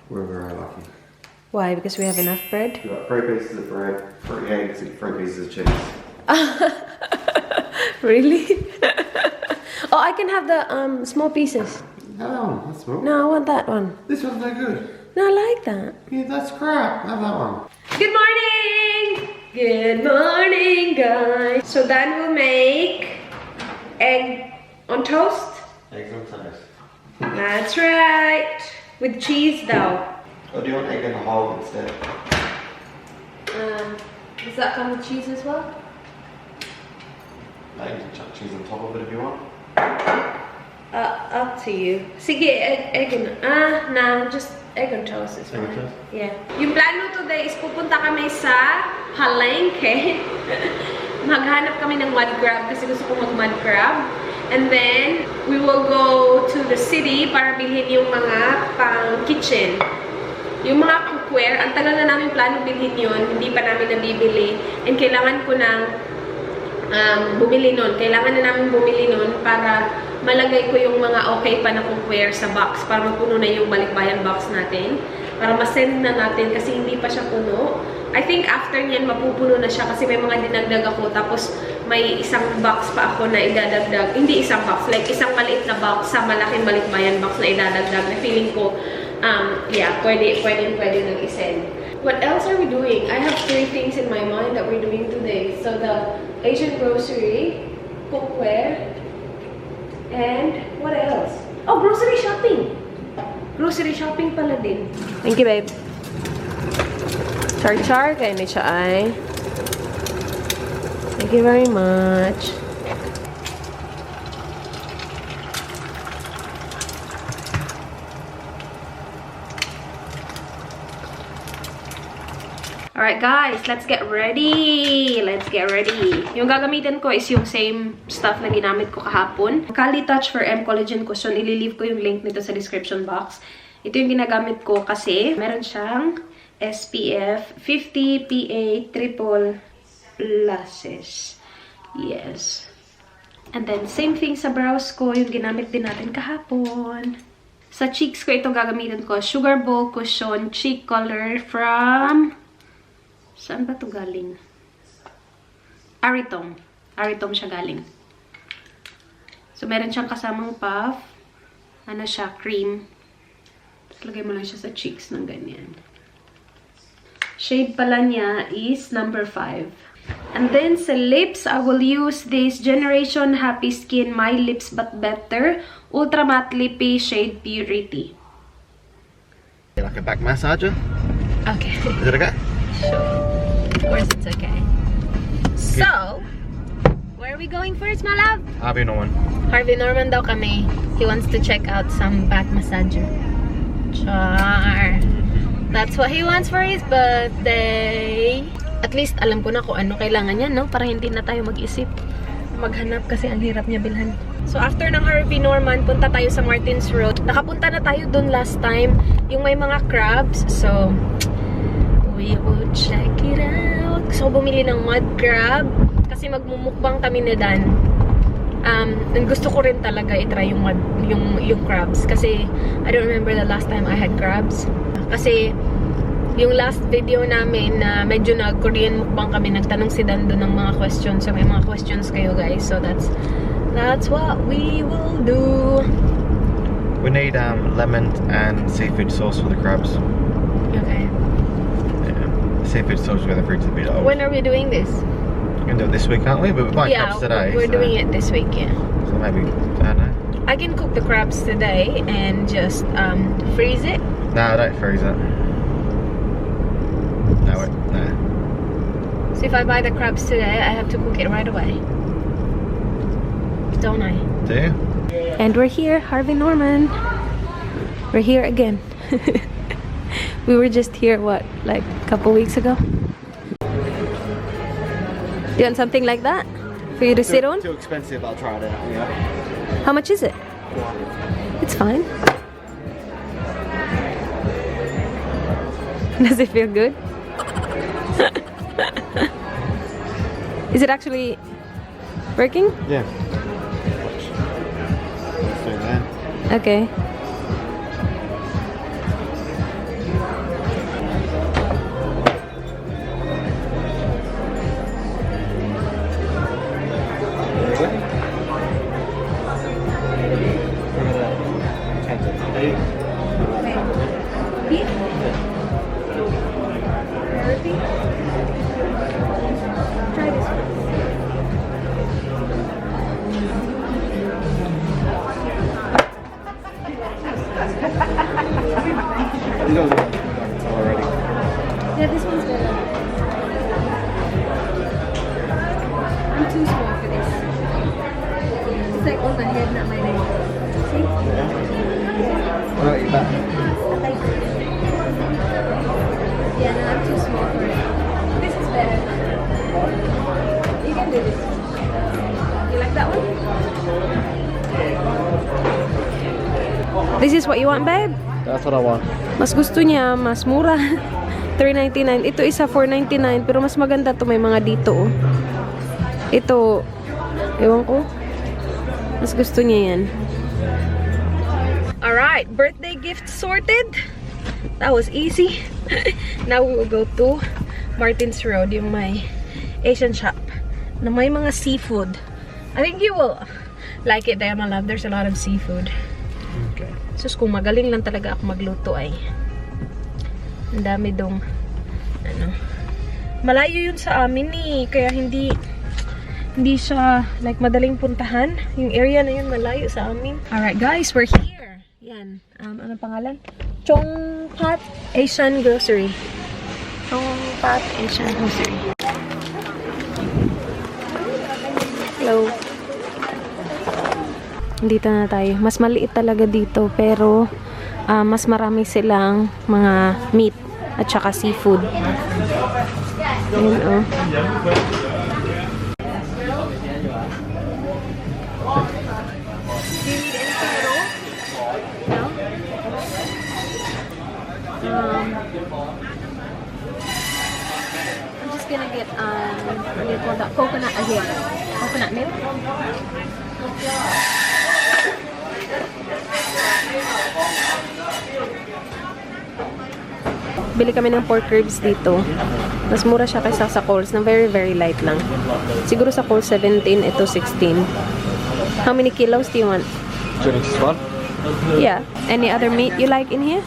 We're very lucky. Why? Because we have enough bread? We've got 3 pieces of bread, 3 eggs, and 3 pieces of cheese. Really? Oh, I can have the small pieces. No, that's small. No, I want that one. This one's no good. No, I like that. Yeah, that's crap. Have that one. Good morning! Good morning, guys. So Dan will make egg on toast. Eggs on toast. That's right. With cheese though. Or do you want egg in the hole instead? Does that come with cheese as well? You can chuck cheese on top of it if you want. Up to you. Sige, egg on... no, just egg on toast is fine. Egg on toast? Yeah. Yung plano today is pupunta kami sa palengke. Maghanap kami ng mud crab kasi gusto ko mag-mud crab. And then, we will go to the city para bilhin yung mga pang-kitchen. Yung mga cookware, ang tagal na namin plano bilhin yun, hindi pa namin nabibili. And kailangan ko ng bumili nun. Kailangan na namin bumili nun para malagay ko yung mga okay pa na cookware sa box para mapuno na yung balikbayan box natin. Para masend na natin kasi hindi pa siya puno. I think after niyan mapupuno na siya kasi may mga dinagdag ako. Tapos may isang box pa ako na idadagdag. Hindi isang box, like isang maliit na box sa malaking balikbayan box na idadagdag. Na feeling ko, yeah, pwede nang isend. What else are we doing? I have 3 things in my mind that we're doing today. So the Asian grocery, cookware, and what else? Oh, grocery shopping! Grocery shopping pala din. Thank you, babe. Char-char kayo ni siya ay. Thank you very much. Alright guys, let's get ready. Let's get ready. Yung gagamitin ko is yung same stuff na ginamit ko kahapon. Cali Touch for M Collagen Cushion. Ililive ko yung link nito sa description box. Ito yung ginagamit ko kasi meron siyang SPF 50 PA triple pluses. Yes. And then same thing sa brows ko, yung ginamit din natin kahapon. Sa cheeks ko itong gagamitin ko, Sugar Bowl Cushion Cheek Color from... Saan ba ito galing? Aritong. Aritong siya galing. So, meron siyang kasamang puff. Ano siya? Cream. Tapos, lagay mo lang siya sa cheeks ng ganyan. Shade pala niya is number 5. And then, sa lips, I will use this Generation Happy Skin My Lips But Better Ultra Matte Lippy Shade Purity. Like a back massager? Okay. Is it okay? Sure. Of course it's okay. So, where are we going first, my love? Harvey Norman. Harvey Norman daw kami. He wants to check out some back massager. Char. That's what he wants for his birthday. At least alam ko na kung ano kailangan niya, no? Para hindi na tayo mag-isip. Maghanap kasi ang hirap niya bilhan. So after ng Harvey Norman, punta tayo sa Martins Road. Nakapunta na tayo dun last time. Yung may mga crabs. So, we will check it out. Gusto ko bumili ng mud crab kasi magmumukbang kami ni Dan. And gusto ko rin talaga i-try yung crabs kasi I don't remember the last time I had crabs. Kasi yung last video namin na medyo nag-Korean mukbang kami, nagtanong si Dan doon ng mga questions. So may mga questions kayo guys. So that's what we will do. We need lemon and seafood sauce for the crabs. Okay. Seafood sauce with the fridge a bit old. When are we doing this? We can do it this week, can't we? But we're buying crabs today. We're doing it this week, yeah. So maybe, I don't know. I can cook the crabs today and just freeze it. No, don't freeze it. No. So if I buy the crabs today, I have to cook it right away. Don't I? Do you? And we're here, Harvey Norman. We're here again. We were just here, what, like a couple weeks ago? You want something like that? For you to sit on? Too expensive, I'll try it out, yeah. How much is it? It's fine. Does it feel good? Is it actually working? Yeah. Let's do that. Okay. Dead na may name. See? I'll eat that. Yeah, no, I'm too small for it. This is better. You can do this. You like that one? This is what you want, babe? That's what I want. Mas gusto niya, mas mura. $3.99. Ito isa $4.99, pero mas maganda to, may mga dito. Oh. Ito, ewan ko. Mas gusto niya yan. Alright, birthday gift sorted. That was easy. Now we will go to Martin's Road, yung may Asian shop na may mga seafood. I think you will like it there, my love. There's a lot of seafood. Okay. Sus, kung magaling lang talaga ako magluto ay ang dami dong ano. Malayo yun sa amin eh, kaya hindi siya like madaling puntahan. Yung area na yun malayo sa amin. Alright guys, we're here. Yan. Ano pangalan? Chongpat Asian Grocery. Chongpat Asian Grocery. Hello. Dito na tayo. Mas maliit talaga dito, pero mas marami silang mga meat at saka seafood. Ayun, oh. Do you need anything at all? No? I'm just gonna get what do you call that? Coconut again. Coconut milk. Bili kami ng pork ribs dito. Mas mura siya kaysa sa Coles na very light lang. Siguro sa Coles 17, ito 16. How many kilos do you want? Do you want this one? Yeah. Any other meat you like in here?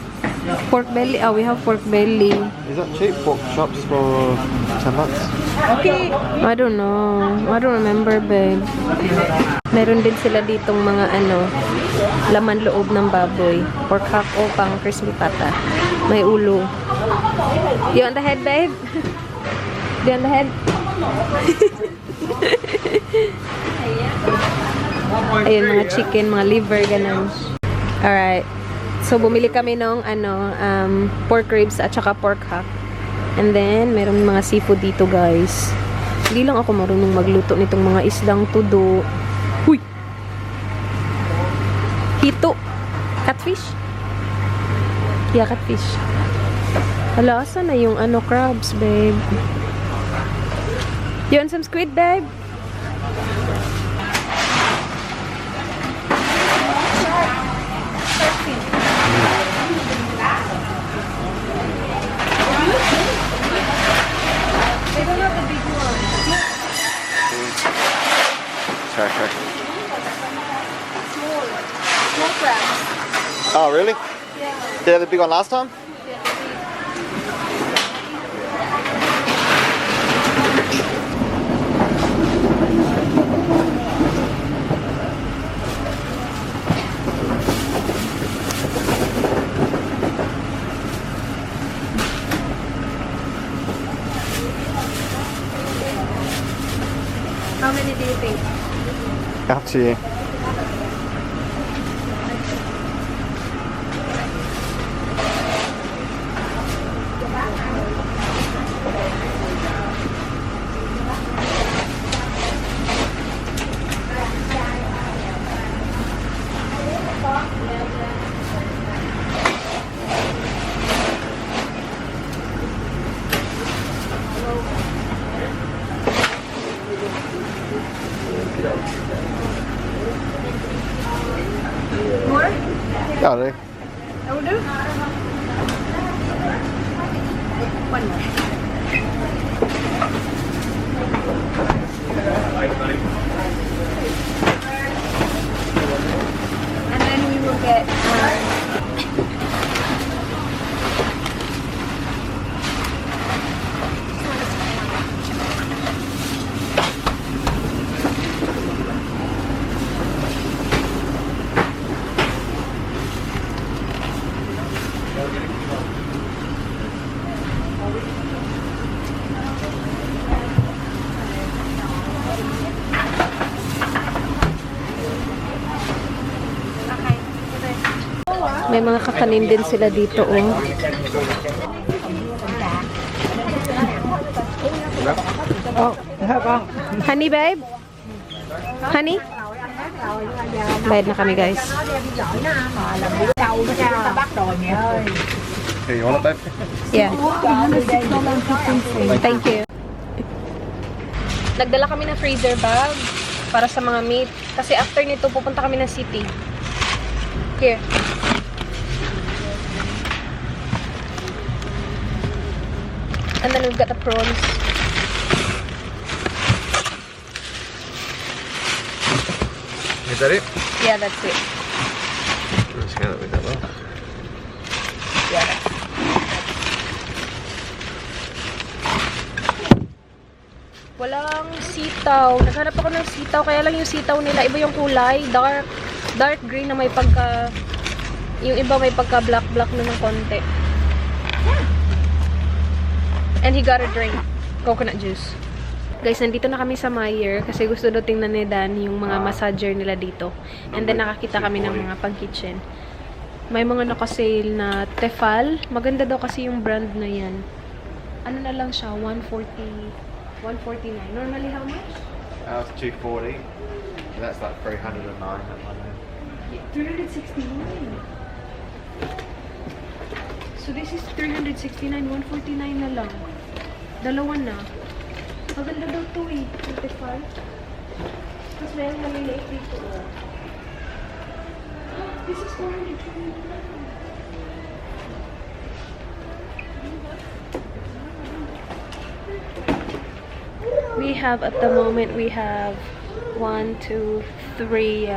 Pork belly? Oh, we have pork belly. Is that cheap? Pork chops for $10? Okay. I don't know. I don't remember, babe. Meron din sila ditong mga ano, laman loob ng baboy. Pork hack o pang crispy pata. May ulo. You want the head, babe? Do you want the head? Ayun, mga chicken, mga liver, ganun. Alright. So, bumili kami ng pork ribs at saka pork hack. And then, meron mga seafood dito, guys. Hindi lang ako marunong magluto nitong mga isdang tudo. Huy! Hito. Catfish? Yeah, catfish. Hala, saan na yung crabs, babe? You want some squid, babe? They don't have the big one. Sorry. Small crabs. Oh, really? Yeah. Did they have the big one last time? How many do you think? Up to you. More? That'll do. That will do? One more. And then we will get May mga kakanin din sila dito, oh. Oh. Honey, babe? Honey? Bayad na kami, guys. Okay, you want it, babe? Yeah. Thank you. Nagdala kami ng freezer bag para sa mga meat. Kasi after nito, pupunta kami ng city. Here. And then we've got the prawns. Is that it? Yeah, that's it. Let's get it with that one. Yeah. Walang sitaw. Naghanap ako ng sitaw. Kaya lang yung sitaw nila, iba yung kulay. Dark green na may pagka... Yung iba may pagka black na ng konti. And he got a drink. Coconut juice. Guys, nandito na kami sa Meyer kasi gusto daw tingnan ni Dan yung mga massager nila dito. And then nakakita kami ng mga pang-kitchen. May mga naka-sale na Tefal. Maganda daw kasi yung brand na yan. Ano na lang siya? 149. Normally how much? It's 240. That's like 309 at my name. 369. So this is 369, 149 na lang. Dalawa na. Maganda daw to eh. 25. Tapos mayroong maliliit dito. This is 429. We have at the moment, we have 1, 2, 3.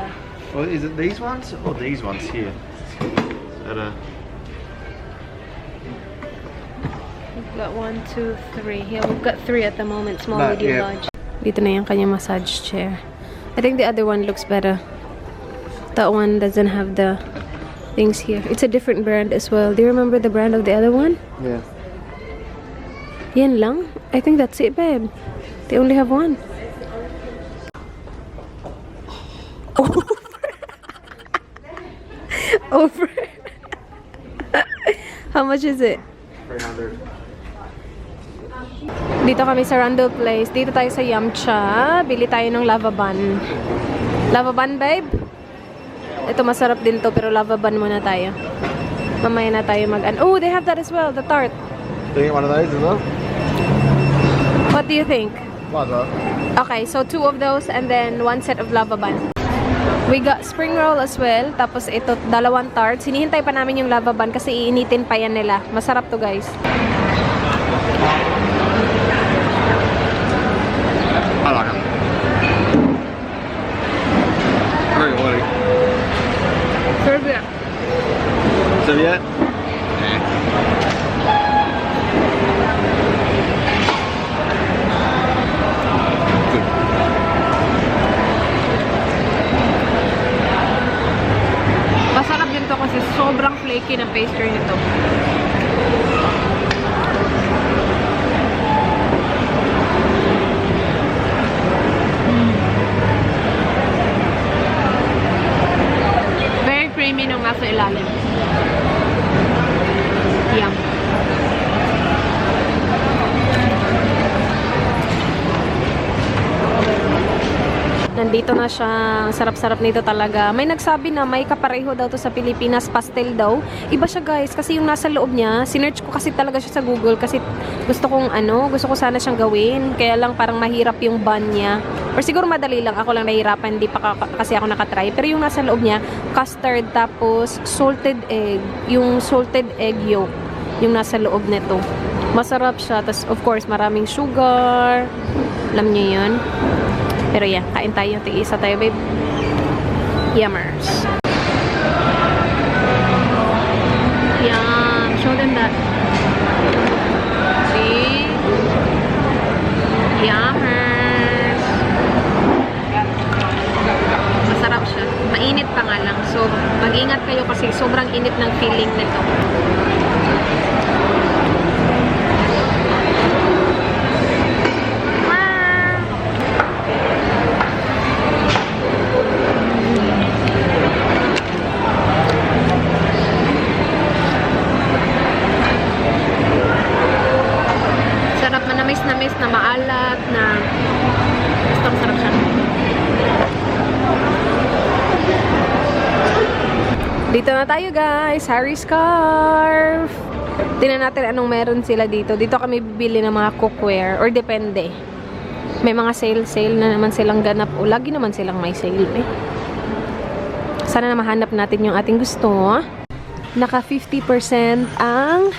Well, is it these ones or these ones here? We've got 1, 2, 3. Yeah, we've got 3 at the moment. Small, medium, large. Dito na yung kanyang massage chair. I think the other one looks better. That one doesn't have the things here. It's a different brand as well. Do you remember the brand of the other one? Yeah. Yan lang? I think that's it, babe. They only have one. Over. How much is it? 300. Dito kami sa Randall Place. Dito tayo sa Yamcha. Bili tayo ng lava bun. Lava bun, babe? Ito masarap din to, pero lava bun muna tayo. Mamaya na tayo oh, they have that as well, the tart. Do you get one of those as well? What do you think? Might as well. Okay, so 2 of those and then 1 set of lava bun. We got spring roll as well. Tapos ito, 2 tarts. Hinihintay pa namin yung lava bun kasi iinitin pa yan nila. Masarap to, guys. I like them. Very oily. Serviette. Serviette? Masarap din to kasi sobrang flaky na pastry nito. Very creamy nung nasa ilalim. Yum. Nandito na siya. Sarap-sarap nito talaga. May nagsabi na may kapareho daw to sa Pilipinas. Pastel daw. Iba siya, guys. Kasi yung nasa loob niya, sinearch ko kasi talaga siya sa Google. Kasi gusto ko sana siyang gawin. Kaya lang parang mahirap yung bun niya. Or siguro madali lang. Ako lang nahihirapan. Hindi pa kasi ako nakatry. Pero yung nasa loob niya, custard tapos salted egg. Yung salted egg yolk. Yung nasa loob nito. Masarap siya. Tapos, of course, maraming sugar. Alam niyo yun. Pero yeah, kain tayo. Tig-isa tayo, babe. Yummers. Yum. Show them that. See? Yummers. Masarap siya. Mainit pa nga lang. So, mag-ingat kayo kasi sobrang init ng feeling nito. Dito na tayo guys, Harry Scarf. Tingnan natin anong meron sila dito. Dito kami bibili ng mga cookware or depende. May mga sale na naman silang ganap o lagi naman silang may sale eh. Sana na mahanap natin yung ating gusto. Naka 50% ang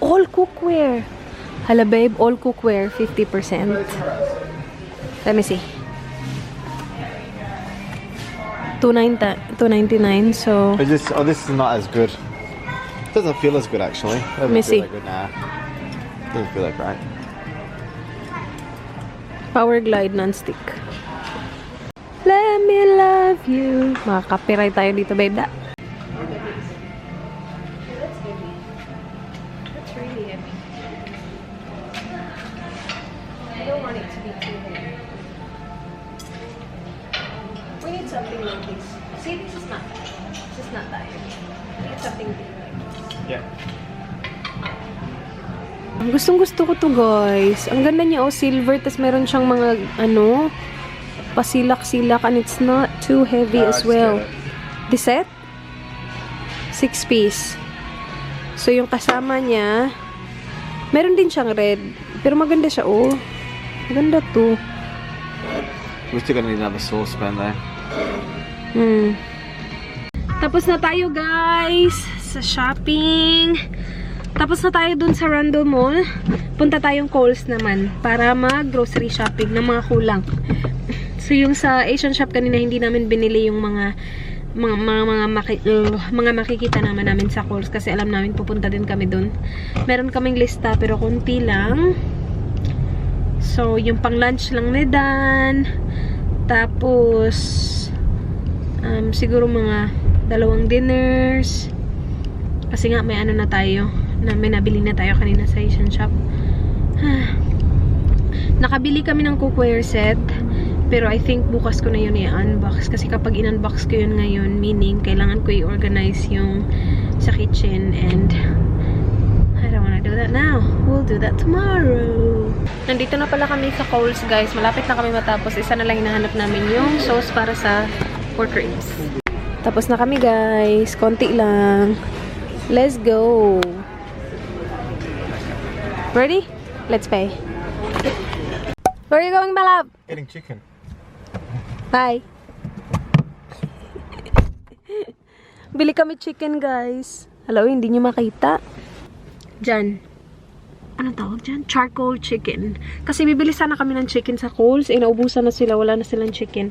all cookware. Hala babe, all cookware 50%. Let me see. $2.99. So this is not as good. Doesn't feel as good actually. Let me see. Doesn't feel like right. Power Glide non-stick. Let me love you. Makaka-copyright tayo dito, babe. That's heavy. That's really heavy. I don't want it to be too heavy. We need something like this. See, this is not that heavy. We need something big like this. Yeah. Gustong-gusto ko to, guys. Ang ganda niya, oh, silver. Tapos meron siyang mga, ano, pasilak-silak. And it's not too heavy as well. The set? 6 piece. So, yung kasama niya, meron din siyang red. Pero maganda siya, oh. Maganda to. We're still gonna need another saucepan there. Tapos na tayo, guys, sa shopping. Tapos na tayo dun sa Rundle Mall. Punta tayong Kohl's naman para mag-grocery shopping ng mga kulang. So, yung sa Asian shop kanina, hindi namin binili yung mga makikita namin sa Kohl's kasi alam namin pupunta din kami dun. Meron kaming lista pero konti lang. So, yung pang lunch lang ni Dan. Tapos, siguro mga 2 dinners. Kasi nga, may ano na tayo. May nabili na tayo kanina sa Asian shop. Nakabili kami ng cookware set. Pero I think bukas ko na yun i-unbox. Kasi kapag in-unbox ko yun ngayon, meaning kailangan ko i-organize yung sa kitchen. And I don't wanna do that now. We'll do that tomorrow. Nandito na pala kami sa Kohl's, guys. Malapit na kami matapos. Isa na lang hinahanap namin yung sauce para sa pork ribs. Tapos na kami, guys. Konti lang. Let's go. Ready? Let's pay. Where are you going, my love? Getting chicken. Bye. Bili kami chicken, guys. Hello, hindi nyo makita. Diyan. Anong tawag dyan? Charcoal chicken. Kasi bibili sana kami ng chicken sa Kohl's. Naubusan na sila. Wala na silang chicken.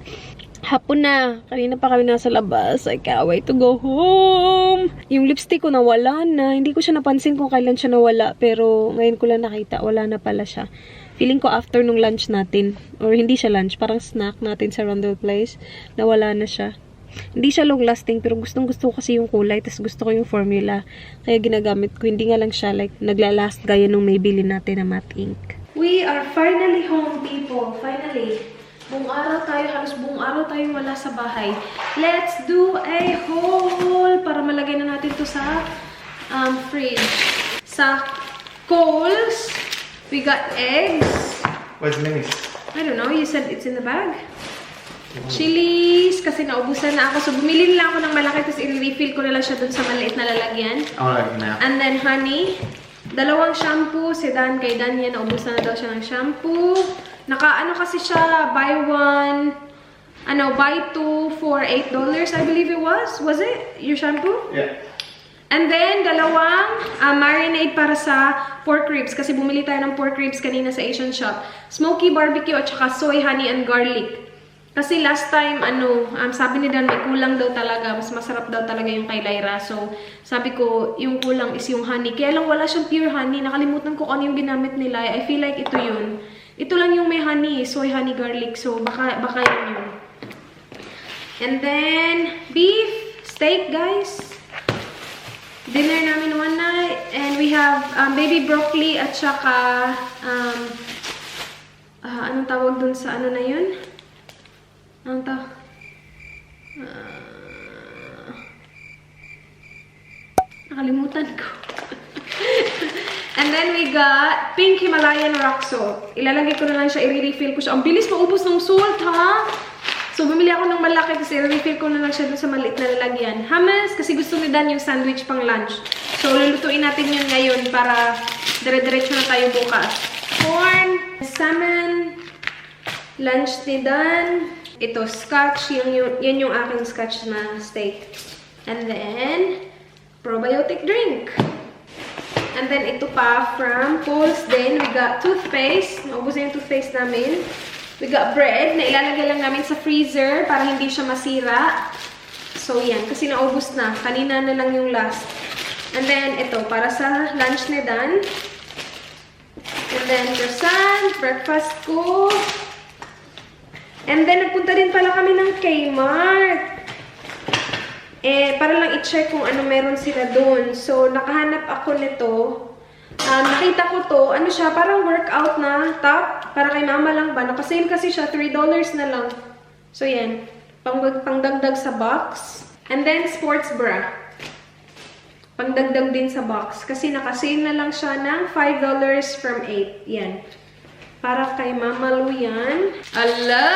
Hapon na. Kanina pa kami nasa labas. I can't wait to go home. Yung lipstick ko nawala na. Hindi ko siya napansin kung kailan siya nawala. Pero ngayon ko lang nakita. Wala na pala siya. Feeling ko after nung lunch natin. Or hindi siya lunch. Parang snack natin sa Rundle Place. Nawala na siya. Hindi siya long lasting. Pero gustong gusto ko kasi yung kulay. Tapos gusto ko yung formula. Kaya ginagamit ko. Hindi nga lang siya like naglalast gaya nung may bili natin na matte ink. We are finally home, people. Finally. Buong araw tayo, halos buong araw tayo wala sa bahay. Let's do a haul para malagay na natin to sa fridge. Sa Kohl's, we got eggs. Where's Minis? I don't know, you said it's in the bag. Chilies, kasi naubusan na ako. So, bumili lang ako ng malaki, tapos i-refill ko na lang siya dun sa maliit na lalagyan. And then, honey. 2 shampoo, si Dan, kay Dan yan, naubusan na daw siya ng shampoo. Naka-ano kasi siya, buy 2 for $8, I believe it was. Was it? Your shampoo? Yeah. And then, 2 marinade para sa pork ribs. Kasi bumili tayo ng pork ribs kanina sa Asian shop. Smoky barbecue at saka soy, honey, and garlic. Kasi last time, sabi ni Dan, may kulang daw talaga. Mas masarap daw talaga yung kay Lyra. So, sabi ko, yung kulang is yung honey. Kaya lang wala siyang pure honey. Nakalimutan ko ano yung ginamit nila. I feel like ito yun. Ito lang yung may honey, soy, honey, garlic. So, baka yun. And then, beef, steak, guys. Dinner namin one night. And we have baby broccoli at saka, anong tawag dun sa ano na yun? Anong tawag? Nakalimutan ko. And then we got pink Himalayan rock salt. Ilalagay ko na lang siya, i-refill ko siya. Ang bilis maubos ng salt, ha? So, bumili ako ng malaki kasi refill ko na lang siya dun sa maliit na lalagyan. Hummus, kasi gusto ni Dan yung sandwich pang lunch. So, lulutuin natin yun ngayon para dire-diretso na tayo bukas. Corn, salmon, lunch ni Dan. Ito, scotch. Yan yung aking scotch na steak. And then, probiotic drink. And then, ito pa from Kohl's din. We got toothpaste. Naubos na yung toothpaste namin. We got bread na ilalagay lang namin sa freezer para hindi siya masira. So, yan. Kasi naubos na. Kanina na lang yung last. And then, ito. Para sa lunch ni Dan. And then, croissant. Breakfast ko. And then, nagpunta din pala kami ng Kmart. Para lang i-check kung ano meron sila doon. So, nakahanap ako nito. Nakita ko to. Ano siya? Parang workout na top. Para kay mama lang ba? Nakasale kasi siya. $3 na lang. So, yan. Pangdagdag sa box. And then, sports bra. Pangdagdag din sa box. Kasi nakasale na lang siya ng $5 from 8. Yan. Para kay Mama Lu yan. Ala!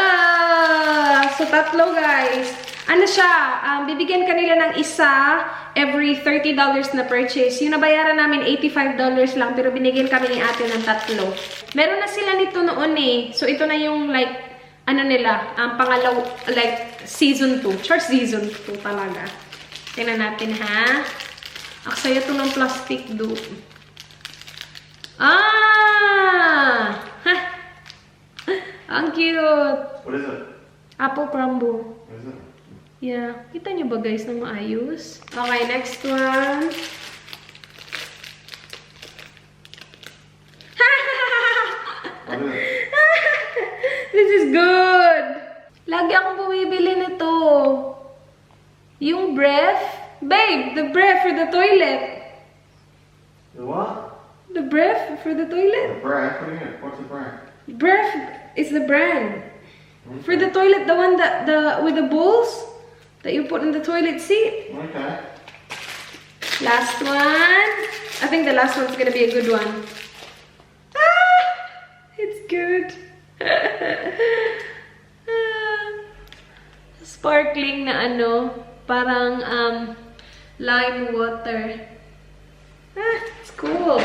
So, tatlo, guys. Ano siya? Bibigyan kanila ng isa every $30 na purchase. Yung nabayaran namin, $85 lang. Pero binigyan kami ni ate ng tatlo. Meron na sila nito noon eh. So, ito na yung like, ano nila, pangalaw, like, season 2. Short season 2 talaga. Tingnan natin, ha? Aksaya ito ng plastic do. Ang cute! What is it? Apple crumble. What is it? Yeah. Kita niyo ba guys na maayos? Okay, next one. This is good! Lagi akong bumibili nito. Yung breath. Babe, the breath for the toilet. The what? The breath for the toilet. The breath? What do you mean? What's the breath? Breath is the brand. Okay. For the toilet, the one that with the bowls that you put in the toilet seat. Okay. Last one. I think the last one's gonna be a good one. It's good. Sparkling na ano, parang lime water. It's cool.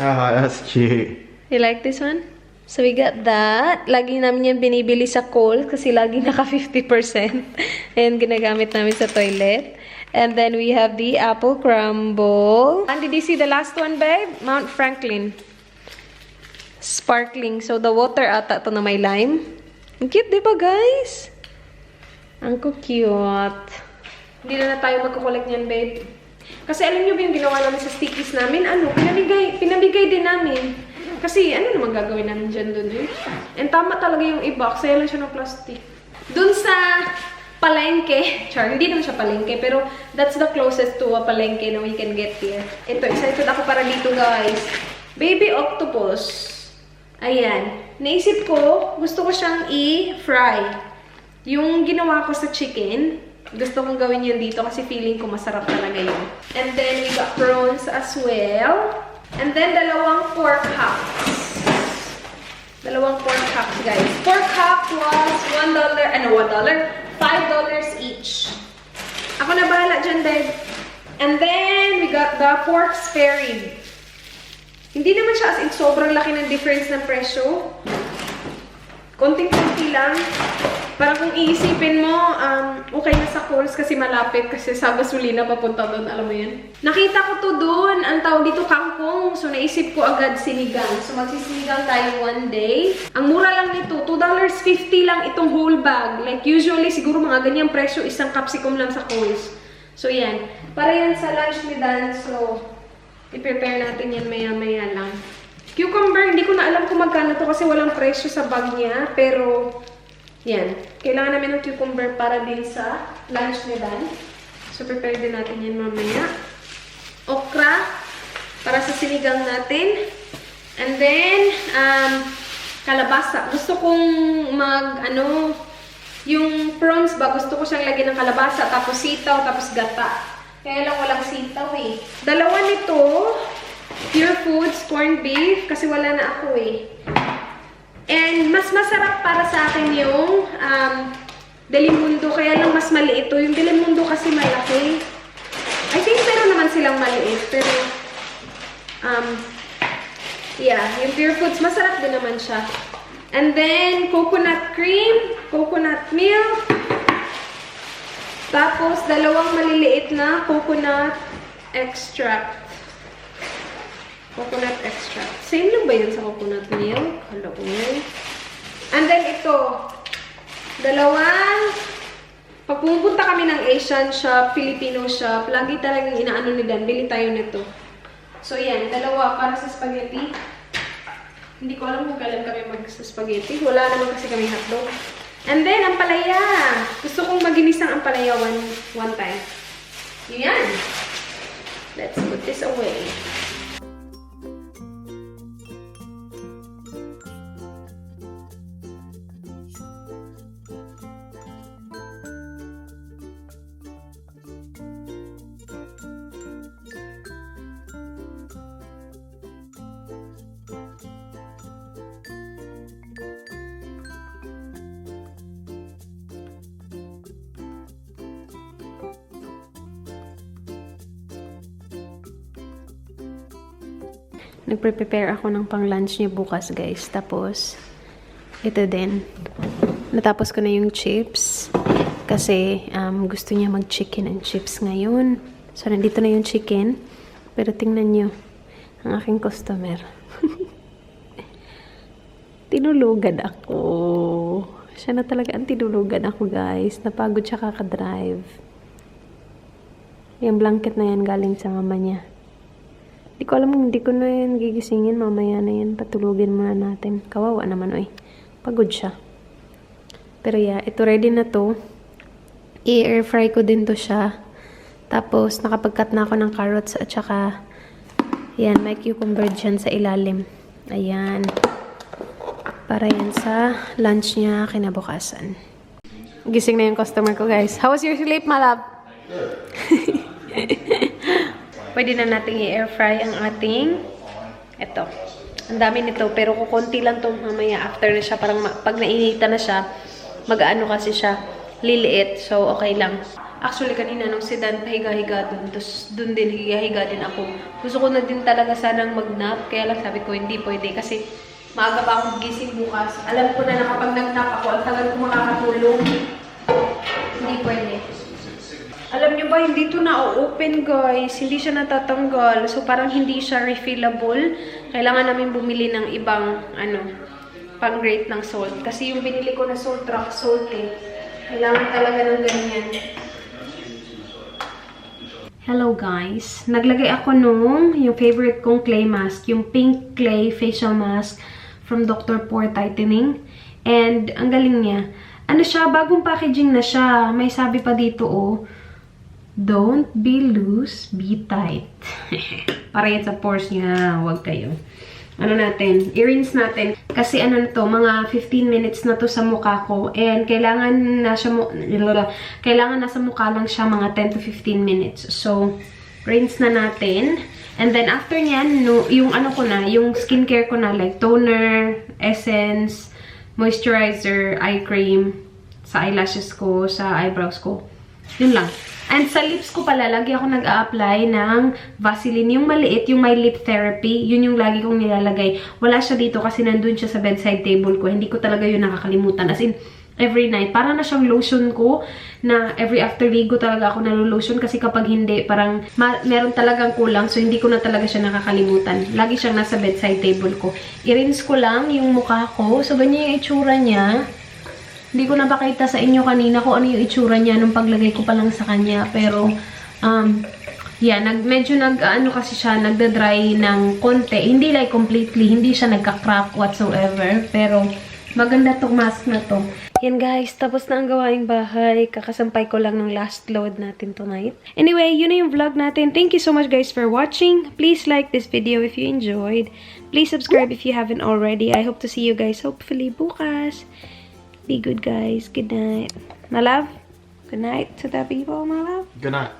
Oh, that's cute. You like this one? So we got that. Lagi namin yan binibili sa Kohl's kasi lagi naka 50%. And ginagamit namin sa toilet. And then we have the apple crumble. And did you see the last one, babe? Mount Franklin. Sparkling. So the water ata to na may lime. Ang cute, diba guys? Ang cute. Hindi na tayo magkukulik niyan, babe. Kasi alam niyo ba yung ginawa namin sa stickies namin? Ano? Pinabigay din namin. Kasi ano naman gagawin namin dyan dun eh? And tama talaga yung i-box. Kaya lang siya ng plastic. Dun sa palengke. Char, hindi naman siya palengke. Pero that's the closest to a palengke na we can get here. Ito, excited ako para dito guys. Baby octopus. Ayan. Naisip ko, gusto ko siyang i-fry. Yung ginawa ko sa chicken, gusto kong gawin yun dito kasi feeling ko masarap talaga yun. And then we got prawns as well. And then dalawang pork hocks. Dalawang pork hocks, guys. Pork hock was $1, $5 each. Ako na bahala dyan, babe. And then we got the pork spare rib. Hindi naman siya as in sobrang laki ng difference ng presyo. Konting-konti lang. Parang kung iisipin mo, okay na sa Kohl's kasi malapit kasi sa gasolina papunta doon, alam mo yun. Nakita ko to doon, ang tawag dito kangkong. So naisip ko agad sinigang. So magsisinigang tayo one day. Ang mura lang nito, $2.50 lang itong whole bag. Like usually siguro mga ganyang presyo, isang capsicum lang sa Kohl's. So yan. Para yan sa lunch ni Dan. So i-prepare natin yan maya-maya lang. Cucumber, hindi ko na alam kung magkano to kasi walang presyo sa bag niya. Pero yan. Kailangan namin ng cucumber para din sa lunch ni Dan. So, prepare din natin yan mamaya. Okra, para sa sinigang natin. And then, kalabasa. Gusto kong yung prawns ba, gusto ko siyang lagyan ng kalabasa, tapos sitaw, tapos gata. Kaya lang walang sitaw eh. Dalawa nito, Pure Foods, corned beef, kasi wala na ako eh. And mas masarap para sa akin yung Delimundo. Kaya lang mas maliit ito. Yung Delimundo kasi malaki. I think meron naman silang maliit. Pero, yeah, yung Pure Foods, masarap din naman siya. And then, coconut cream, coconut milk. Tapos, dalawang maliliit na coconut extract. Coconut extract. Same lang ba yun sa coconut milk? Hello. And then, ito. Dalawang. Pag pumunta kami ng Asian shop, Filipino shop, lagi talagang inaano ni Dan. Bili tayo nito. So, yan. Dalawa para sa spaghetti. Hindi ko alam kung kailan kami mag-spaghetti. Wala naman kasi kami hotdog. And then, ampalaya. Gusto kong maginis ng ampalaya one time. Yan. Let's put this away. Nagpre-prepare ako ng pang-lunch niya bukas, guys. Tapos, ito din. Natapos ko na yung chips. Kasi, gusto niya mag-chicken and chips ngayon. So, nandito na yung chicken. Pero, tingnan nyo. Ang aking customer. Tinulugan ako. Siya na talaga ang tinulugan ako, guys. Napagod siya kakadrive. Yung blanket na yan galing sa mama niya. Hindi ko alam, hindi ko na yan gigisingin. Mamaya na yan. Patulugin muna natin. Kawawa naman, oy. Pagod siya. Pero yeah, ito ready na to. I-air fry ko din to siya. Tapos, nakapag-cut na ako ng carrots at saka, yan, may cucumber dyan sa ilalim. Ayan. Para yan sa lunch niya kinabukasan. Gising na yung customer ko, guys. How was your sleep, my love? Pwede na natin i-air fry ang ating ito. Ang dami nito, pero kukunti lang to mamaya after na siya. Parang pag nainita na siya, mag-ano kasi siya, liliit. So, okay lang. Actually, kanina nung si Dan pahiga-higa dun, tapos dun din higa-higa din ako. Gusto ko na din talaga sanang mag-nap, kaya lang sabi ko hindi pwede kasi maaga pa akong gising bukas. Alam ko na kapag nag-nap ako, ang tagal ko makakatulog. Hindi pwede. Alam nyo ba, hindi ito na-open, guys. Hindi siya natatanggal. So, parang hindi siya refillable. Kailangan namin bumili ng ibang, pang-grate ng salt. Kasi yung binili ko na salt, rock salt, eh. Kailangan talaga ng ganyan. Hello, guys. Naglagay ako nung yung favorite kong clay mask. Yung pink clay facial mask from Dr. Pore Tightening. And, ang galing niya. Ano siya, bagong packaging na siya. May sabi pa dito, oh. Don't be loose, be tight. Para yan sa pores niya, huwag kayo. Ano natin, i-rinse natin. Kasi ano na to, mga 15 minutes na to sa mukha ko. And kailangan nasa mukha lang siya mga 10 to 15 minutes. So, rinse na natin. And then after nyan, yung ano ko na, yung skincare ko na, like toner, essence, moisturizer, eye cream, sa eyelashes ko, sa eyebrows ko. Yun lang. And sa lips ko pala, lagi ako nag-a-apply ng Vaseline. Yung maliit, yung my lip therapy, yun yung lagi kong nilalagay. Wala siya dito kasi nandun siya sa bedside table ko. Hindi ko talaga yun nakakalimutan. As in, every night. Parang na siyang lotion ko na every after ligo talaga ako nalo-lotion kasi kapag hindi, parang meron talagang kulang. So, hindi ko na talaga siya nakakalimutan. Lagi siyang nasa bedside table ko. I-rinse ko lang yung mukha ko. So, ganyan yung itsura niya. Hindi ko napakita sa inyo kanina kung ano yung itsura niya nung paglagay ko pa lang sa kanya. Pero, yeah, medyo kasi siya, nagda-dry ng konti. Hindi like completely, hindi siya nagka-crack whatsoever. Pero, maganda tong mask na to. Yan guys, tapos na ang gawaing bahay. Kakasampay ko lang ng last load natin tonight. Anyway, yun na yung vlog natin. Thank you so much guys for watching. Please like this video if you enjoyed. Please subscribe if you haven't already. I hope to see you guys hopefully bukas. Be good, guys. Good night. My love. Good night to the people, my love. Good night.